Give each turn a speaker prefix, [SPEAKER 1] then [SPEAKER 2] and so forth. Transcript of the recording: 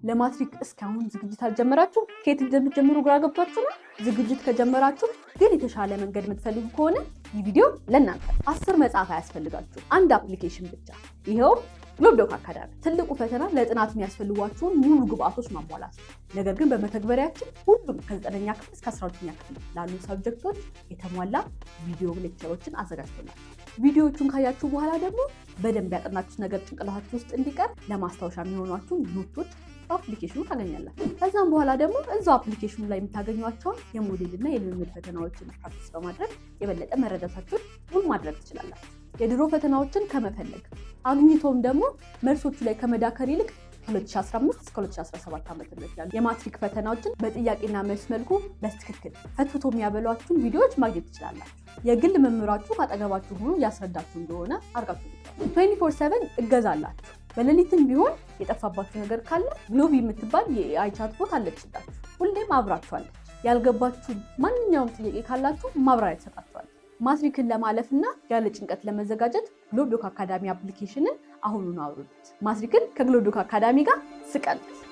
[SPEAKER 1] ለማትሪክ እስካሁን ዝግጅት አልጀመራችሁ? ከየት እንደምትጀምሩ ግራ ገብቷችሁ ነው? ዝግጅት ከጀመራችሁ ግን የተሻለ መንገድ የምትፈልጉ ከሆነ ይህ ቪዲዮ ለእናንተ። 10 መጽሐፍ አያስፈልጋችሁ፣ አንድ application ብቻ። ይኸውም ግሎብዶክ አካዳሚ። ትልቁ ፈተና ለጥናት የሚያስፈልጓችሁን ሙሉ ግብአቶች ማሟላት ነው። ነገር ግን በመተግበሪያችን ሁሉም ከ9ኛ ክፍል እስከ 12ኛ ክፍል ላሉ subject ኦች የተሟላ ቪዲዮ lecture ኦችን አዘጋጅቶላችኋል። ቪዲዮዎቹን ካያችሁ በኋላ ደግሞ በደንብ ያጠናችሁት ነገር ጭንቅላታችሁ ውስጥ እንዲቀር ለማስታወሻ የሚሆኗችሁን note ኦች በ application ኑ ታገኛላችሁ። ከዛም በኋላ ደግሞ እዛው application ኑ ላይ የምታገኟቸውን የሞዴል እና የልምምድ ፈተናዎችን practice በማድረግ የበለጠ መረዳታችሁን ሙሉ ማድረግ ትችላላችሁ። የድሮ ፈተናዎችን ከመፈለግ፣ አግኝቶም ደግሞ መልሶቹ ላይ ከመዳከር ይልቅ 2015 እስከ 2017 ዓ.ም ያሉ የማትሪክ ፈተናዎችን በጥያቄና መልስ መልኩ በትክክል ፈትፍቶ የሚያበሏችሁን ቪዲዮዎች ማግኘት ትችላላችሁ። የግል መምህራችሁ ካጠገባችሁ ሆኖ እያስረዳችሁ እንደሆነ አድርጋችሁ 24/7 እገዛ አላችሁ። በሌሊትም ቢሆን የጠፋባችሁ ነገር ካለ ግሎቢ የምትባል የ AI chatbot አለችላችሁ። ሁሌም አብራችኋለች። ያልገባችሁ ማንኛውም ጥያቄ ካላችሁ ማብራሪያ ትሰጣችኋለች። ማትሪክን ለማለፍ እና ያለ ጭንቀት ለመዘጋጀት ግሎብዶክ አካዳሚ application ን አሁኑኑ አውርዱት። ማትሪክን ከግሎብዶክ አካዳሚ ጋር ስቀሉት።